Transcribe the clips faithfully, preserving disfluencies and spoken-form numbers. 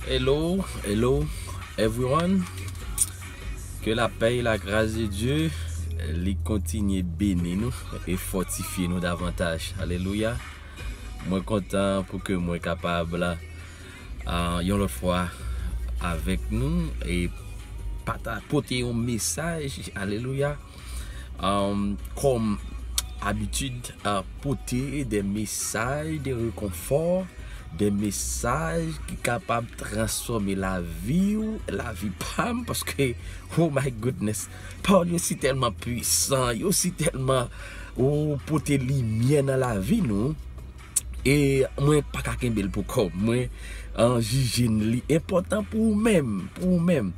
Hello, hello, everyone. Que la paix et la grâce de Dieu li kontinye beni nou e fòtifye nou davantaj. Alelouya. Mwen kontan pou ke mwen kapab la, ah, yon lòt fwa avèk nou e pata-, pote yon mesaj. Alelouya. Um, kòm abitid, uh, pote de mesaj de rekonfò, de mesaj ki kapab transfòme lavi w, lavi pa m, paske, oh my goodness, pawòl yo si tèlman pwisan, yo si tèlman, oh, pote limyè nan lavi nou. E mwen pa ka kenbe l pou kò m. Mwen, an, jije n li enpòtan pou ou menm, pou ou menm.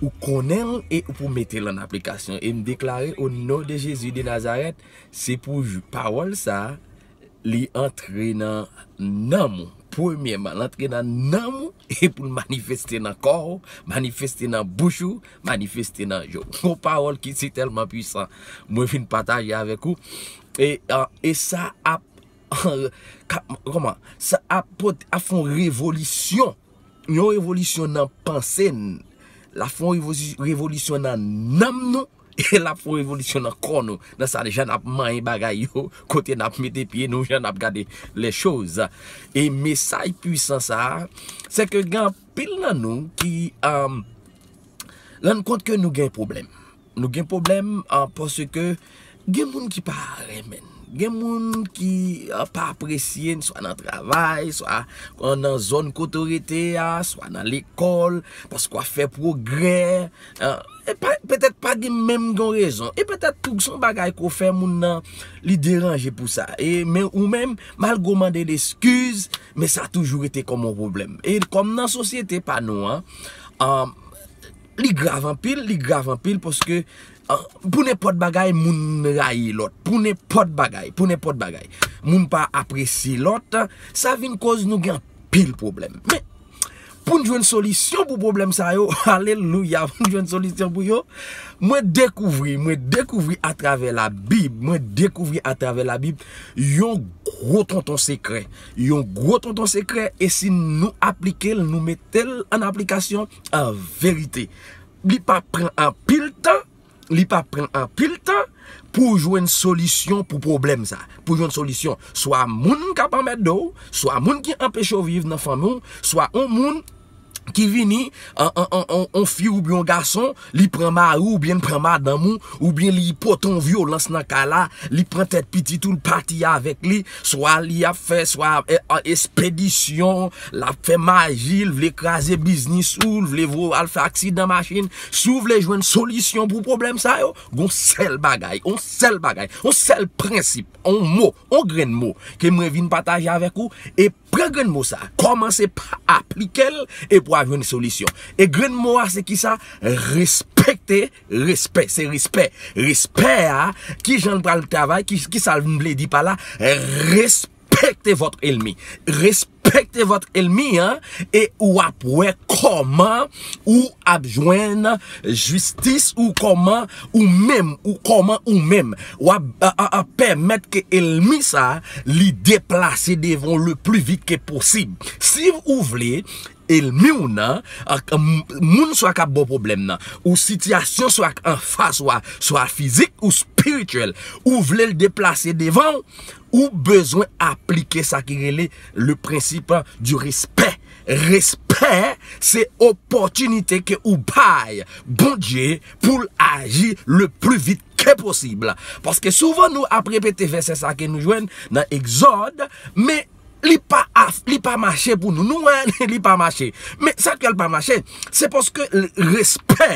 Ou konnen l e ou pou mete l an aplikasyon. E m deklare, o non de Jezi de Nazarèt, se pou jou, pawòl sa a, li antre nan nanm ou. Premyèman, l antre nan nanm ou e pou l manifeste nan kò w, manifeste nan bouch ou, manifeste nan je w. Yon pawòl ki si tèlman pwisan. Mwen vin pataje avèk ou. E, a, e sa ap, ka-, kòman? Sa ap pote, ap fè yon revolisyon. Yon revolisyon nan panse n. L ap fè yon revoli-, revolisyon nan nanm nou. E l ap fè yon revolisyon nan kò nou. Nan sa, jan n ap manyen bagay yo, kote n ap mete pye nou, jan n ap gade les choses. E mesaj pwisan sa a, se ke gen anpil nan nou ki, um, rann kont ke nou gen pwoblèm. Nou gen pwoblèm, ah, paske gen moun ki pa renmen n. Gen moun ki, ah, pa apresye n, swa nan travay, swa, ah, nan zòn kote w rete a, swa nan lekòl, paske w ap fè pwogrè. Ah, e pa, petèt pa gen menm yon rezon. E petèt tou, se yon bagay ke w fè moun nan, li deranje pou sa. E, men ou menm, malgre w mande l eskiz, men sa toujou rete kòm yon pwoblèm. E kòm nan sosyete pa nou an, ah, li grav anpil, li grav anpil paske, ah, pou nenpòt bagay, moun rayi lòt. Pou nenpòt bagay, pou nenpòt bagay. Moun pa apresye lòt, sa vin koz nou gen anpil pwoblèm. Men, pou n jwenn solisyon pou pwoblèm sa yo, alelouya, pou n jwenn solisyon pou yo, mwen dekouvri, mwen dekouvri atravè Labib, mwen dekouvri atravè Labib yon gwo tonton sekrè. Yon gwo tonton sekrè, e si nou aplike l, nou mete l an aplikasyon, an verite, li pa pran anpil tan, li pa pran anpil tan pou w jwenn solisyon pou pwoblèm sa. Pou w jwenn solisyon, swa moun k ap anmède w, swa moun ki anpeche w viv nan fanmi w, swa yon moun ki vini, an, an, an, an, yon fi oubyen yon gason, li pran mari w oubyen l pran madanm ou, oubyen li pote yon vyolans nan kay la, li pran tèt pitit ou, l pati avèk li, swa li ap fè, swa, e, e, espedisyon, l ap fè maji, l vle kraze biznis ou, l vle voye w al fè aksidan machin. Si w vle jwenn solisyon pou pwoblèm sa yo, gon sèl bagay, yon sèl bagay, yon sèl prensip, yon mo, yon grenn mo ke mwen vin pataje avèk ou, e pran grenn mo sa, kòmanse pa aplike l, epi w a jwenn solisyon. E grenn mo a se kisa? Respekte, respè, se respè. Respè a, kijan l pral travay, ki, kisa l vle di pa la? Respekte vòt elmi. Respekte vòt elmi an, e w ap wè kòman ou ap jwenn jistis ou kòman ou menm, ou kòman ou menm w ap, a, a, a, pèmèt ke elmi sa li deplase devan w le pli vit ke posib. Si ou vle, elmi w nan, a, m-, moun swa k ap ba w pwoblèm nan, ou sitiyasyon swa k anfas ou a, swa fizik ou espirityèl, ou vle l deplase devan w, ou bezwen aplike sa ki rele le principe du respect. Respè, se opòtinite ke ou bay Bondye pou l aji le pli vit ke posib. Paske souvan nou ap repete vèsè sa ke nou jwenn nan Egzòd, men li pa af-, li pa mache pou nou. Nou wè, li pa mache. Men sa k fè l pa mache, se paske l-, respè,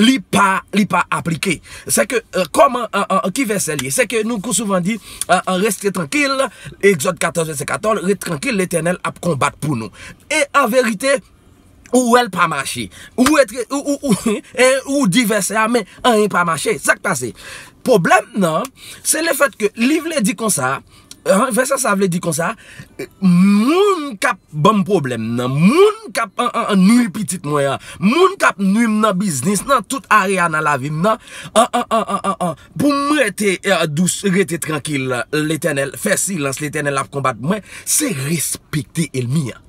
li pa, li pa aplike. Se ke, e, kòman, e, e, ki vèsè l ye? Se ke nou kou souvan di, e, e, reste tranquille, Egzòd katòz, vèsè katòz, rete trankil, Letènèl ap konbat pou nou. E an verite, ou wè l pa mache. Ou rete, ou, ou, ou, e, ou di vèsè a, men anyen pa mache. Sa k pase? Pwoblèm nan, se lefèt ke li vle di konsa, an, vèsè sa vle di konsa, moun k ap ban m pwoblèm nan, moun k ap, an, an, an, nwi pitit mwen an, moun k ap nwi m nan biznis nan, tout area nan lavi m nan, an, an, an, an, an, an, pou m rete, e, dous, rete trankil, Letènèl, fè silans, Letènèl ap konbat pou mwen, se respekte elmi an.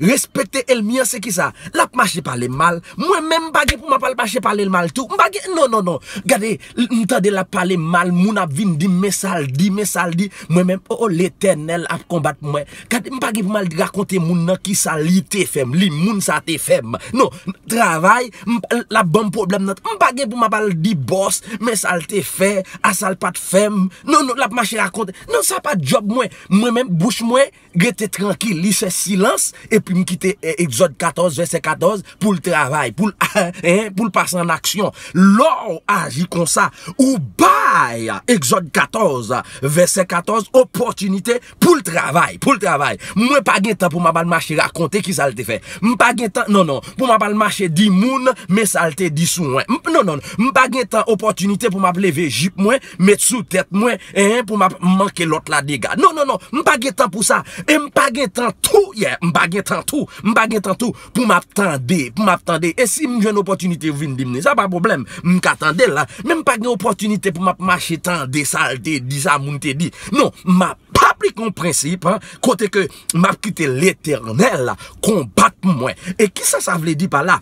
Respekte ènmi an, se kisa? L ap mache pale m mal. Mwen menm, m pa gen pou m ap al mache pale l mal tou. M pa gen, non, non, non. Gade, l- m tande l ap pale m mal, moun ap vin di m, men sa l di, men sa l di. Mwen menm, o, o, Letènèl ap konbat mwen. Gade, m pa gen pou m al rakonte moun nan kisa li te fè m, li moun sa te fè m. Non, travay, m- l ap ban m pwoblèm nan. M pa gen pou m ap al di bòs, men sa l te fè, a sa l pa t fè m. Non, non, l ap mache rakonte. Non, sa pa djòb mwen. Mwen menm, bouch mwen, rete trankil, li fè silans, epi m kite, eh, Egzòd katòz, vèsè katòz, pou l travay, pou l, hein, pou l pase an aksyon. Lè w aji konsa, ou bay, Egzòd katòz, vèsè katòz, opòtinite pou l travay, pou l travay. Mwen pa gen tan pou m ap al mache rakonte kisa l te fè. M pa gen tan, non, non, pou m ap al mache di moun, men sa l te di sou mwen. M- non, non, non, m pa gen tan opòtinite pou m ap leve jip mwen, met sou tèt mwen, hein, pou m ap manke lòt la dega. Non, non, non, m pa gen tan pou sa. E m pa gen tan tou, yeah, m pa gen tan tou, m pa gen tan tou pou m ap tande, pou m ap tande. E si m jwenn opòtinite vin di m li, sa pa pwoblèm, m ka tande l la. Men m pa gen opòtinite pou m ap mache tande sa l te di, sa moun te di. Non, m ap aplike yon prensip, hein, kote ke m ap kite Letènèl konbat pou mwen. E kisa sa vle di pa la?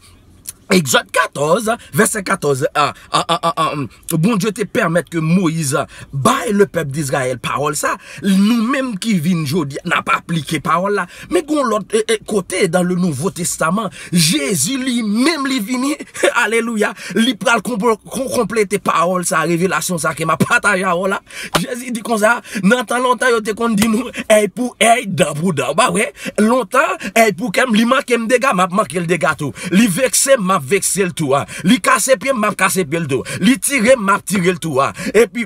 Egzòd katòz, vèsè katòz, a, a, a, a, a, Bondye te pèmèt ke Moyiz bay le pèp d'Izrayèl pawòl sa. Nou menm ki vin jodi a, n ap aplike pawòl la. Men gon lòt, e, e, kote, dans le Nouveau Testament, Jezi li menm li vini, alelouya, li pral konpl- kon- konplete pawòl sa, revelasyon sa ke m ap pataje avè w la. Jezi di konsa, nan tan lontan yo te konn di nou, èy pou èy, dan pou dan. Ou pa wè? Lontan, èy pou kè m, li manke m dega, m ap manke l dega tou. Li vekse m, m ap vekse l tou, a. Li kase pye m, m ap kase pye l tou. Li tire m, m ap tire l tou, a. Epi,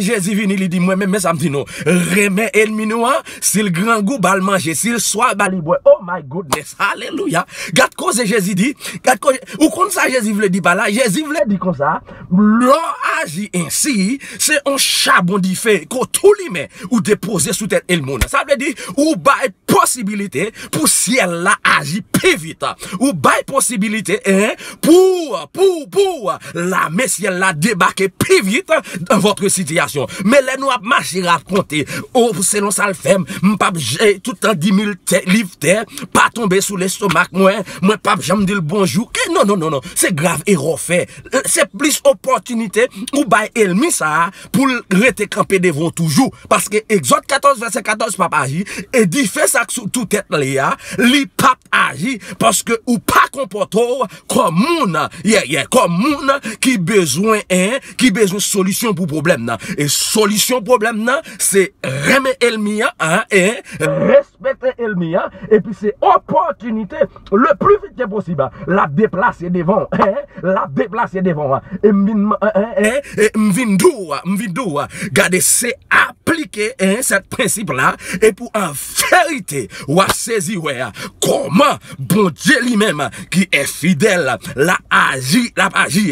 Jezi vini, li di, mwen menm, men sa m di nou. Renmen ènmi nou an, si l grangou, ba l manje, si l swaf, ba li bwè. Oh my goodness, alelouya. Gad koze Jezi di, gad koze, ou konn sa Jezi vle di pa la? Jezi vle di konsa, lè w aji ensi, se yon chabon dife, ko tou limen, ou depoze sou tèt ènmi w. Sa vle di, ou bay posibilite pou syèl la aji pi vit. Ou bay posibilite, hein, pou, pou, pou lame syèl la debake pi vit dans votre situation. Men lè nou ap mache rakonte, o, selon sa l fè m, m p ap j- tout tan di mil tè, liv tè, pa tonbe sou lestomak mwen, mwen p ap janm di l bonjou. Ke, non, non, non, non, se grav erè w fè. Se plis opòtinite ou bay ènmi sa a pou l rete kanpe devan w toujou. Paske Egzòd katòz, vèsè katòz p ap aji, e dife sa k sou tou tèt li a, li p ap aji, paske ou pa konpòte w kòm moun, yeah, yeah, kòm moun ki bezwen, hein, ki bezwen solisyon pou pwoblèm nan. E solisyon pwoblèm nan, se renmen ènmi an, hein, e respekte ènmi an, epi se opòtinite, le pli vit ke posib, l ap deplase devan w, hein, l ap deplase devan w. E m vin, hein, hein, hein, e m vin di w, m vin di w, gade, se aplike, hein, sèt prensip la, epi an verite, w ap sezi wè kòman Bondye li menm ki est fidèle, l ap aji, l ap aji.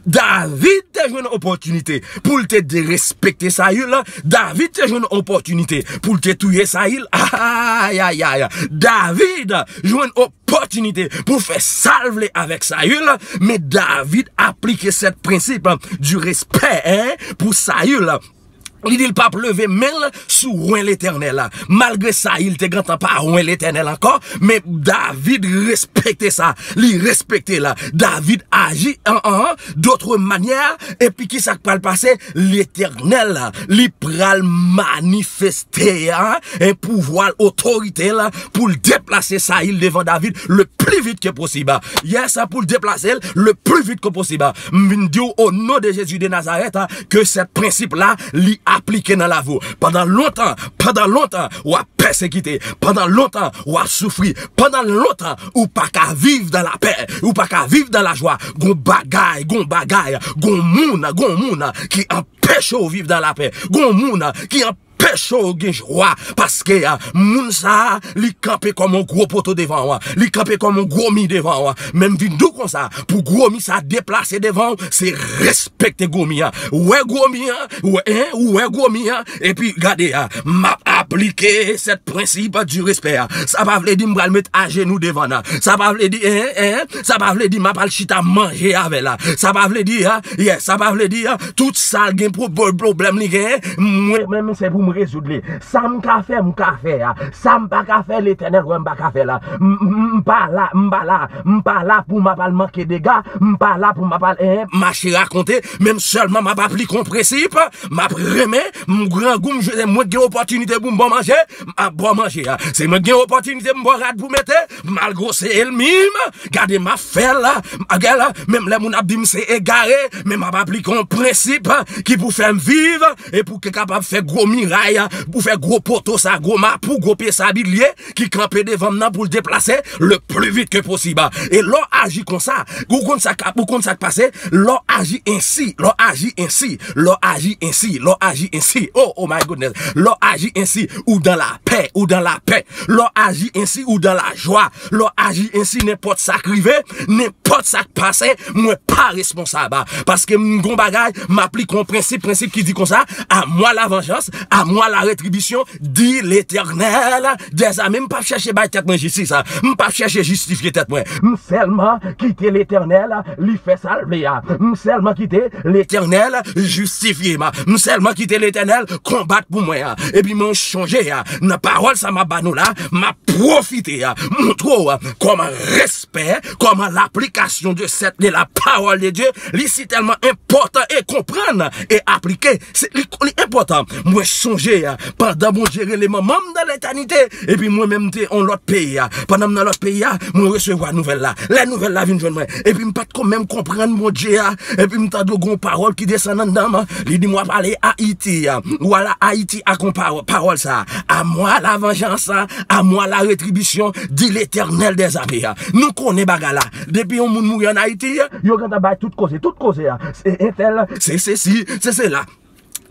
David te jwenn opòtinite pou l te derespekte Sayil. David te jwenn opòtinite pou l te touye Sayil. Ayayay. David jwenn opòtinite pou fè sa l vle avèk Sayil, men David aplike sèt prensip du respect, hein, pou Sayil. Li di l p ap leve men l sou wen Letènèl la. Malgre Sayil te gentan pa wen Letènèl ankò, men David respekte sa. Li respekte la. David aji an, an, an, d'autre manière. Epi ki sa k pral pase? Letènèl la, li pral manifeste, hein, en pouvwa l, otorite l pou l deplase Sayil devan David le pli vit ke posib. Yes, pou l deplase l le pli vit ke posib. M vin di w, o non de Jezi de Nazarèt, ke sèt prensip la, li aplike nan lavi w. Pandan lontan, pandan lontan, w ap pèsekite. Pandan lontan, w ap soufri. Pandan lontan, ou pa ka viv dan lapè. Ou pa ka viv dan lajwa. Gon bagay, gon bagay, gon moun, gon moun ki anpeche w viv dan lapè. Gon moun ki anpeche w gen jwa. Paske, a, moun sa a, li kanpe kòm yon gwo poto devan w, a. Li kanpe kòm yon gwo mi devan w, a. Men m vin di w konsa, pou gwo mi sa deplase devan w, se respekte gwo mi an. Ou wè gwo mi an, ou wè, hein, ou wè gwo mi an, epi gade, a, m ap aplike sèt prensip du respect, a. Sa pa vle di m pral met ajenou devan l, a. Sa pa vle di, hein, hein, sa pa vle di m ap al chita manje avè l, a. Sa pa vle di, a, yeah, sa pa vle di, a, tout sa l gen, pwoblèm li gen, mwen menm se pou m rezoud li. Sa m ka fè, m ka fè a. Sa m pa ka fè, Letènèl wè m pa ka fè la. M, m, m pa la, m pa la, m pa la pou m ap al manke dega, m pa la pou m ap al, eh, mache rakonte, men m sèlman m ap aplike yon prensip, m ap renmen, m grangou, m jwe, mwen gen opòtinite pou m bon manje, m ap bon manje a. Se mwen gen opòtinite m bon rad pou mete, m al gwose elmi m, gade m ap fè l, gade la, menm lè moun ap di m se egare, men m ap aplike yon prensip ki pou fè m viv, e pou ke kapab fè gwo miray, pou fè gwo poto sa, gwo mapou, gwo pye sabilye ki kanpe devan m nan pou l deplase le plus vite que possible. E lè w aji konsa, ou konn sa k ap, ou konn sa k pase, lè w aji ensi, lè w aji ensi, lè w aji ensi, lè w aji ensi, oh, oh my goodness, lè w aji ensi, ou dans la paix, ou dans la paix, lè w aji ensi, ou dans la joie, lè w aji ensi, nenpòt sa k rive, nenpòt sa k pase, mwen pa responsab. Paske m gon bagay, m aplike yon prensip, prensip ki di konsa, à moi la vengeance, à moi la rétribution, dit l'Éternel des armées. M p ap chèche bay tèt mwen jistis, m p ap chèche jistifye tèt mwen. M sèlman kite Letènèl, li fè sa l vle a. M sèlman kite Letènèl jistifye m. M sèlman kite Letènèl konbat pou mwen a. Epi mwen chonje a, nan pawòl sa m ap ba nou la, m ap pwofite a, montre w kòman respè, kòman laplikasyon de sèt, de la parole de Dieu, li si tèlman enpòtan e konprann e aplike. Se, li, li enpòtan. Mwen chonje a, pandan Bondye rele manman m nan letènite, epi mwen menm te yon lòt peyi a. Pandan m nan lòt peyi a, mwen resevwa nouvèl la. Lè nouvèl la vin jwenn mwen, epi m pa t ko menm konprann Bondye a, epi m tande yon pawòl ki desann anndan m, li di m w ap ale Ayiti a. Ou al Ayiti ak yon pawòl, pawòl sa, à moi la vengeance, à moi la rétribution, dit l'Éternel des armées. Nou konnen bagay la. Depi yon moun mouri ann Ayiti, yo gentan bay tout koze, tout koze a. Se entèl, se sesi, se sela.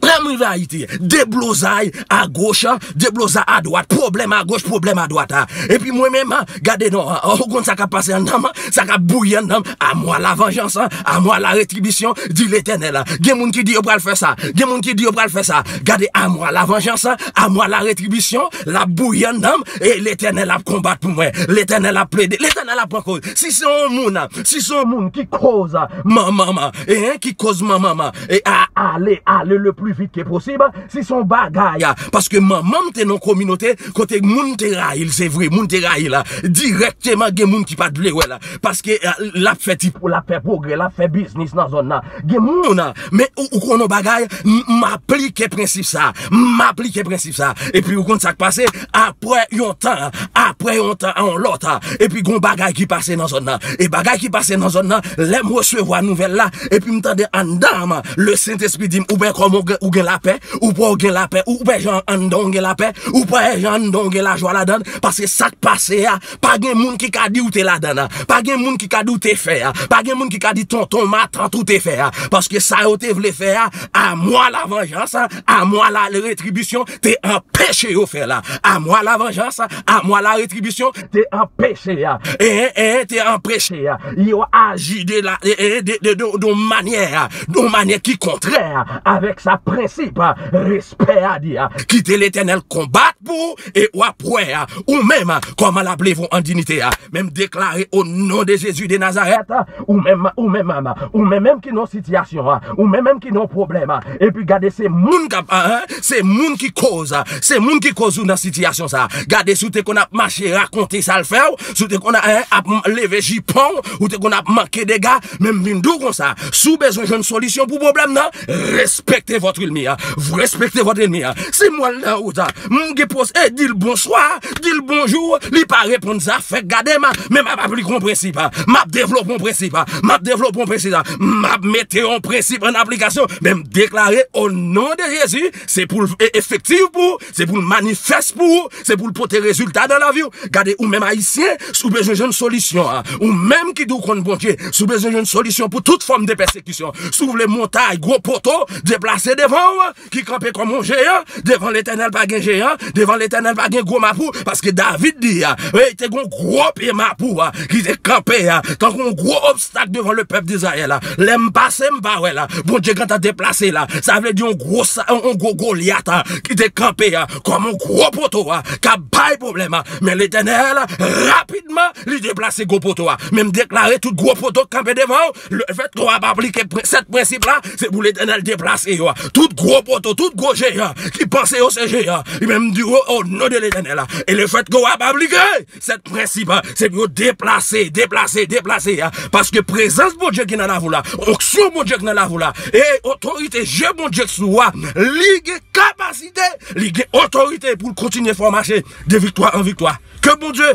Lè m rive Ayiti, deblozay agoch, deblozay adwat, pwoblèm agoch, pwoblèm adwat a. Epi mwen menm, gade non, ou konn sa k ap pase anndan m, sa k ap bouyi anndan m, à moi la vengeance, à moi la rétribution, dit l'Éternel. Gen moun ki di yo pral fè sa, gen moun ki di yo pral fè sa. Gade, à moi la vengeance, à moi la rétribution, l ap bouyi anndan m, e Letènèl ap konbat pou mwen. Letènèl ap plede, Letènèl ap pran koz. Si se yon moun, si se yon moun ki koz manman m, e, ki koz manman m, e, a, ale, ale le plus vite que possible, si se yon bagay, paske manman m te nan kominote kote moun te rayi l, se vre, moun te rayi l, dirèkteman gen moun ki pa t vle wè l, paske, e, l ap fè ti, l ap fè pwogrè, l ap fè biznis nan zòn nan. Gen moun, men ou, ou konnen yon bagay, m, m aplike prensip sa, m aplike prensip sa. Epi ou konn sa k pase, apre yon tan, apre yon tan, yon lòt, epi gon bagay ki pase nan zòn nan. E bagay ki pase nan zòn nan, lè m resevwa nouvèl la, epi m tande anndan m, le Sentespri di m, ou wè kòman ou gen, ou gen lapè, ou pa w gen lapè, ou wè jan anndan w gen lapè, ou pa wè jan anndan w gen lajwa ladan l, paske sa k pase a, pa gen moun ki ka di ou te ladan l, pa gen moun ki ka di ou te fè a, pa gen moun ki ka di tonton, matant ou te fè a, paske sa yo te vle fè a, à moi la vengeance, à moi la rétribution, te anpeche yo fè la. À moi la vengeance, à moi la rétribution, te anpeche a. E, e, te anpeche a. Yo aji de la, e, e, de, de, de, de yon manyè, de yon manyè ki kontrè avèk sa prensip respè a di a. Kite Letènèl konbat pou ou e w ap wè a, ou menm, kòman l ap leve w an diyite a. Men m deklare o non de Jezi de Nazarèt, ou menm, ou menm, ou menm, menm ki nan sitiyasyon an, ou menm, menm ki nan pwoblèm an, epi gade se moun k ap, a, se moun ki koz, se moun ki koz ou nan sitiyasyon sa. Gade si w te konn ap mache rakonte sa l fè w, si w te konn ap, ap leve jipon w, ou te konn ap manke dega, men m vin di w konsa, si w bezwen jwenn solisyon pou pwoblèm nan, respectez votre ennemi, a. Respectez votre ennemi, a. Si m wè l nan wout, a, m gen pòs, e di l bonswa, di l bonjou, li pa reponn, zafè gade m, men m ap aplike yon prensip, a. M ap devlope yon prensip, a. M ap devlope yon prensip, a. M ap mete yon prensip an aplikasyon, men m deklare o non de Jezi, se pou l e-, efektif pou ou, se pou l manifès pou ou, se pou l pote rezilta nan lavi w. Gade ou menm Ayisyen, si w bezwen jwenn solisyon, a. Ou menm ki di w konn Bondye, si w bezwen jwenn solisyon pou tout fòm de pèsekisyon, si w vle montay, gwo poto, deplase devan w, ki kanpe kòm yon jeyan, devan Letènèl pa gen jeyan, devan Letènèl pa gen gwo mapou, paske David di, a, wi, te gen yon gwo pye mapou, a, ki te kanpe, a, tankou yon gwo obstak devan le pèp d'Izrayèl, a. Lè m pase, m pa wè l, a. Bondye gentan deplase l, a. Sa vle di yon gwo sa, yon gwo Golyat, a, ki te kanpe, a, kòm yon gwo poto, a, k ap bay pwoblèm, a. Men Letènèl, rapidman, li deplase gwo poto, a. Men m deklare tout gwo poto k kanpe devan w, lefètke w ap aplike pre-, sèt prensip la, se pou Letènèl deplase yo, a. tout gwo poto, tout gwo jeyan ki panse yo se jeyan, li menm di yo, o non de Letènèl, e lefètke w ap aplike sèt prensip, se pou yo deplase, deplase, deplase, paske prezans Bondye ki nan lavi w la, onksyon Bondye ki nan lavi w la, e otorite je Bondye ki sou ou a, li gen kapasite, li gen otorite pou l kontinye fè w mache de viktwa an viktwa. Ke Bondye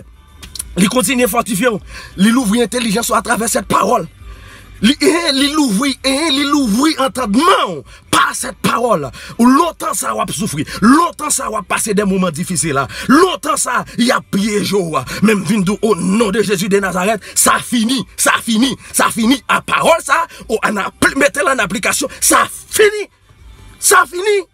li kontinye fòtifye w. Li louvri entèlijans ou atravè sèt pawòl. Li, eh, li louvri, eh, li louvri antandman w pa sèt pawòl. Ou lontan sa w ap soufri. Lontan sa w ap pase de moman difisil la. Lontan sa y ap pyeje w. Men m vin di w, o non de Jezi de Nazarèt, sa fini, sa fini, sa fini. A pawòl sa, ou an apl-, mete l an aplikasyon, sa fini. Sa fini.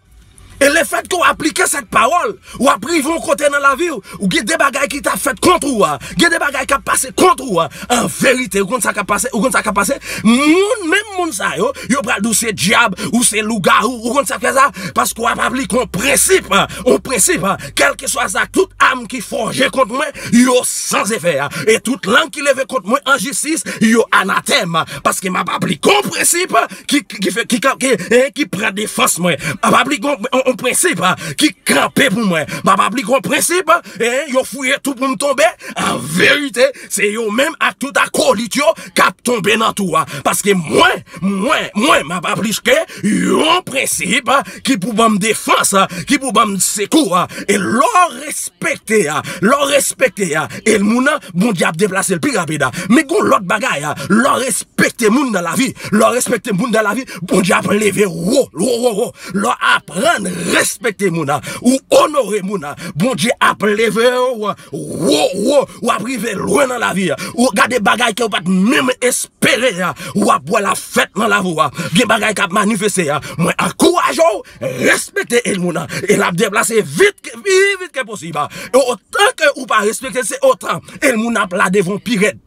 E lefètke w aplike sèt pawòl, w ap rive yon kote nan lavi w, ou gen de bagay ki t ap fèt kont ou a, gen de bagay k ap pase kont ou a. An verite, ou konn sa k ap pase, ou konn sa k ap pase? Moun, menm moun sa yo, yo pral di w se dyab, ou se lougawou, ou konn sa k fè sa? Paske w ap aplike yon prensip, yon prensip, kèlkeswa sa, tout am ki fòje kont mwen, yo san efè, e tout lang ki leve kont mwen an jistis, yo anatèm, paske m ap aplike yon prensip ki, ki, ki fè, ki, ki, eh, ki pran defans mwen. M ap aplike yon, yon, yon prensip, ah, ki kanpe pou mwen. M ap aplike yon prensip, eh, yo fouye tou pou m tonbe. An verite, se yo menm ak tout akolit yo k ap tonbe nan tou a. Paske mwen, mwen, mwen, m ap aplike yon prensip, ah, ki pou ban m defans, ah, ki pou ban m sekou, ah. E lè w respekte, ah, lè w respekte, ah, e l moun nan, Bondye ap deplase l pi rapid, ah. Men gon lòt bagay, ah, lè w respekte moun nan lavi, lè w respekte moun nan lavi, Bondye ap leve w wo, wo, wo, wo. Lè w aprann respekte moun nan, ou onore moun nan, Bondye ap leve w wo, wo. W ap rive lwen nan lavi a. Ou gade bagay ke w pa t menm espere a, w ap wè l ap fèt nan lavi w a. Gen bagay k ap manifeste a. Mwen ankouraje w, respekte el moun nan. E l ap deplase vit, pi vit ke posib. E otan ke ou pa respekte, se otan el moun ap la devan w pi rèd.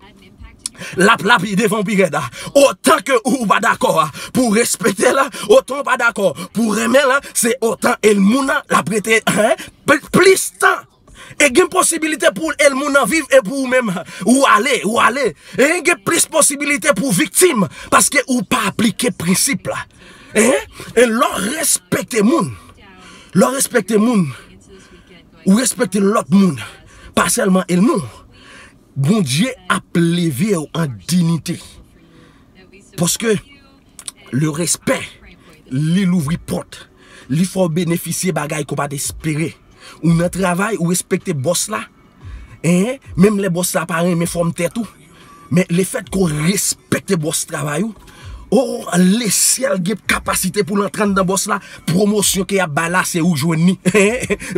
L ap la pi devan w pi rèd a. Otan ke ou pa dakò a, pou w respekte l, otan w pa dakò pou w renmen l, se otan el moun nan l ap rete, hein, pl-, plis tan. E gen posibilite pou el moun nan viv e pou ou menm, ou ale, ou ale. E gen plis posibilite pou viktim, paske ou pa aplike prensip la. Hein? E lè w respekte moun, lè w respekte moun, ou respekte lòt moun, pa sèlman el moun. Bondye ap leve w an dinite. Paske le respè, li louvri pòt. Li fè w benefisye bagay ke w pa t espere. Ou nan travay, ou respekte bòs la. Hein? Menm lè bòs la pa renmen fòm tèt ou. Men lefètke w respekte bòs travay ou, o, lesyèl gen kapasite pou l antre anndan bòs la. Pwomosyon ke y ap bay la, se ou jwenn li.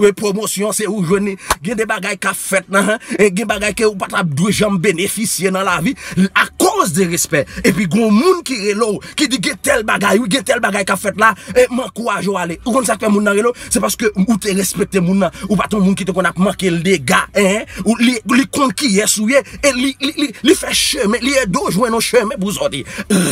Wi, pwomosyon, se ou jwenn li. Gen de bagay k ap fèt nan, gen bagay ke ou pa t ap dwe janm benefisye nan lavi akoz de respè. Epi gon moun ki rele w, ki di gen tèl bagay, wi, gen tèl bagay k ap fèt la, e m ankouraje w ale. Ou konn sa k fè moun nan rele w? Se paske ou te respekte moun nan. Ou pa t yon moun ki te konn ap manke l dega, hein? Ou, li, li konn kiyès ou ye, e li, li, li, li fè chemen, li ede w jwenn yon chemen pou w sòti.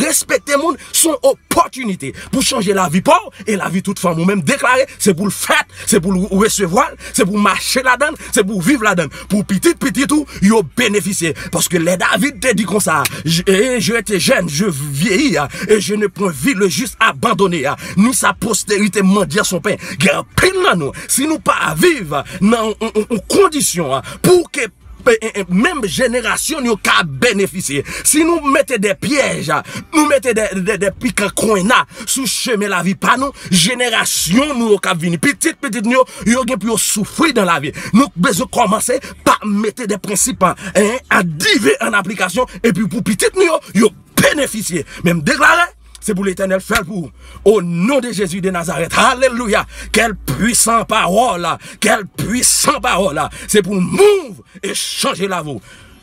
Respekte moun, se yon opòtinite pou chanje lavi pa w e lavi tout fanmi w. Menm deklare, se pou l fèt, se pou l resevwa l, se pou w mache ladan l, se pou w viv ladan l, pou pitit pitit ou yo benefisye. Paske lè David te di konsa, je, eh, je étais jeune, je vieillis, ah, et je n'ai point vu le juste abandonné, ah, ni sa postérité mendiant son pain. Gen anpil nan nou, si nou pa viv nan yon, yon, yon kondisyon, ah, pou ke e, e, e, menm jenerasyon nou yo ka benefisye. Si nou mete de pyèj, nou mete de, de, de pikan kwenna sou chemen lavi pa nou, jenerasyon nou yo k ap vini, pitit pitit nou yo, yo gen pou yo soufri nan lavi. Nou bezwen kòmanse pa mete de prensip, en, adive an aplikasyon, epi pou pitit nou yo, yo benefisye. Men m deklare, se pou Letènèl fè l pou ou. O non de Jezi de Nazarèt. Alelouya. Quelle puissante parole. Quelle puissante parole. Se pou l move e chanje lavi w.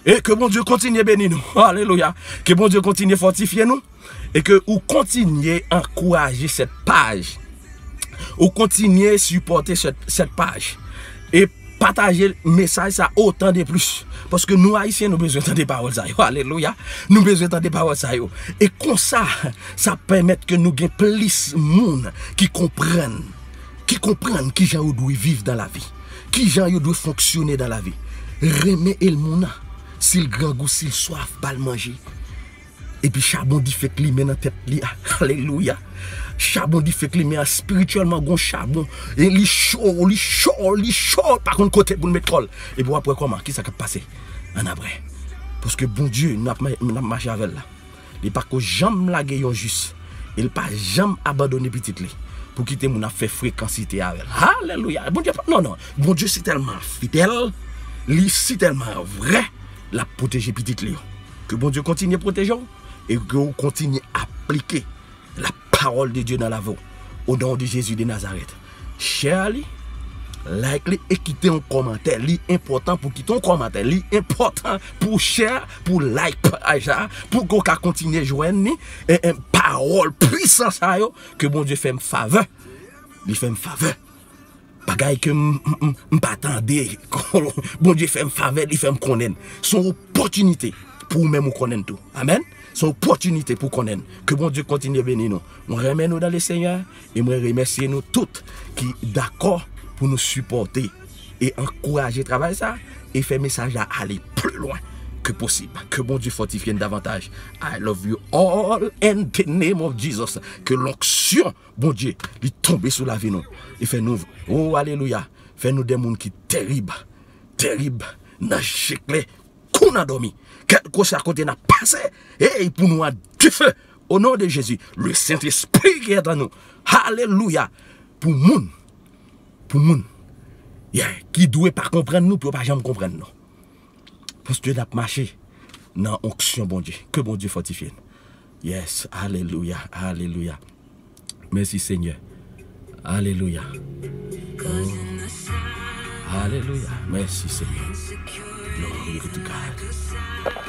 E ke Bondye kontinye beni nou. Alelouya. Ke Bondye kontinye fòtifye nou. E ke ou kontinye ankouraje sèt paj. Ou kontinye sipòte sèt, sèt paj. E pataje mesaj sa otan de plis. Paske nou Ayisyen, nou bezwen tande pawòl sa yo. Alelouya. Nou bezwen tande pawòl sa yo. E konsa, sa pèmèt ke nou gen plis moun ki konprann, ki konprann kijan yo dwe viv nan lavi, kijan yo dwe fonksyone nan lavi. Renmen el moun nan. Si l grangou, si l swaf, ba l manje. Epi chabon dife k limen nan tèt li a. Alelouya. chabon dife k limen an, espirityèlman gon chabon. E li cho, li cho, li cho, pa konn kote pou l met kò l. Epi w ap wè kòman, kisa k ap pase annapre. Paske Bondye, n ap ma-, n ap mache avè l la. Li pa ko janm lage yon jis. E l pa janm abandone pitit li pou kite moun ap fè frekansite avè l. Alelouya. Bondye pa, non, non. Bondye si tèlman fidèl, li si tèlman vrè, l ap pwoteje pitit li yo. Ke Bondye kontinye pwoteje w e ke w kontinye aplike la parole de Dieu dans la vie. Au nom de Jésus de Nazareth. Share li, like li e kite yon kòmantè. Li enpòtan pou kite yon kòmantè. Li enpòtan pou share, pou like paj la, pou ke w ka kontinye jwenn ni, e, e, pawòl pwisan sa yo, ke Bondye fè m favè. Li fè m favè. Bagay ke m, m, m, m pa tande. Bondye fè m favè, li fè m konnen. Se yon opòtinite pou ou menm ou konnen tou. Amèn. Se yon opòtinite pou konnen. Ke Bondye kontinye beni nou. Mwen renmen nou dan le Senyè e mwen remèsye nou tout ki dakò pou nou sipòte e ankouraje travay sa e fè mesaj la ale pli lwen ke posib. Ke Bondye fòtifye n davantaj. I love you all in the name of Jesus. Ke lonksyon Bondye li tonbe sou lavi nou. Li fè nou, oh, alelouya, fè nou de moun ki terib, terib nan je klè kou nan dòmi. Kèlkeswa kote n ap pase, hey, pou nou an dife. Au nom de Jésus, le Saint-Esprit ki est en nous. Alelouya. Pou moun, pou moun, yeah, ki dwe pa konprann nou, pou yo pa janm konprann nou. Paske n ap mache nan onksyon Bondye. Ke Bondye fòtifye n. Yes, alelouya, alelouya. Mèsi Senyè. Alelouya. Alelouya. Mèsi Senyè. Glory to God.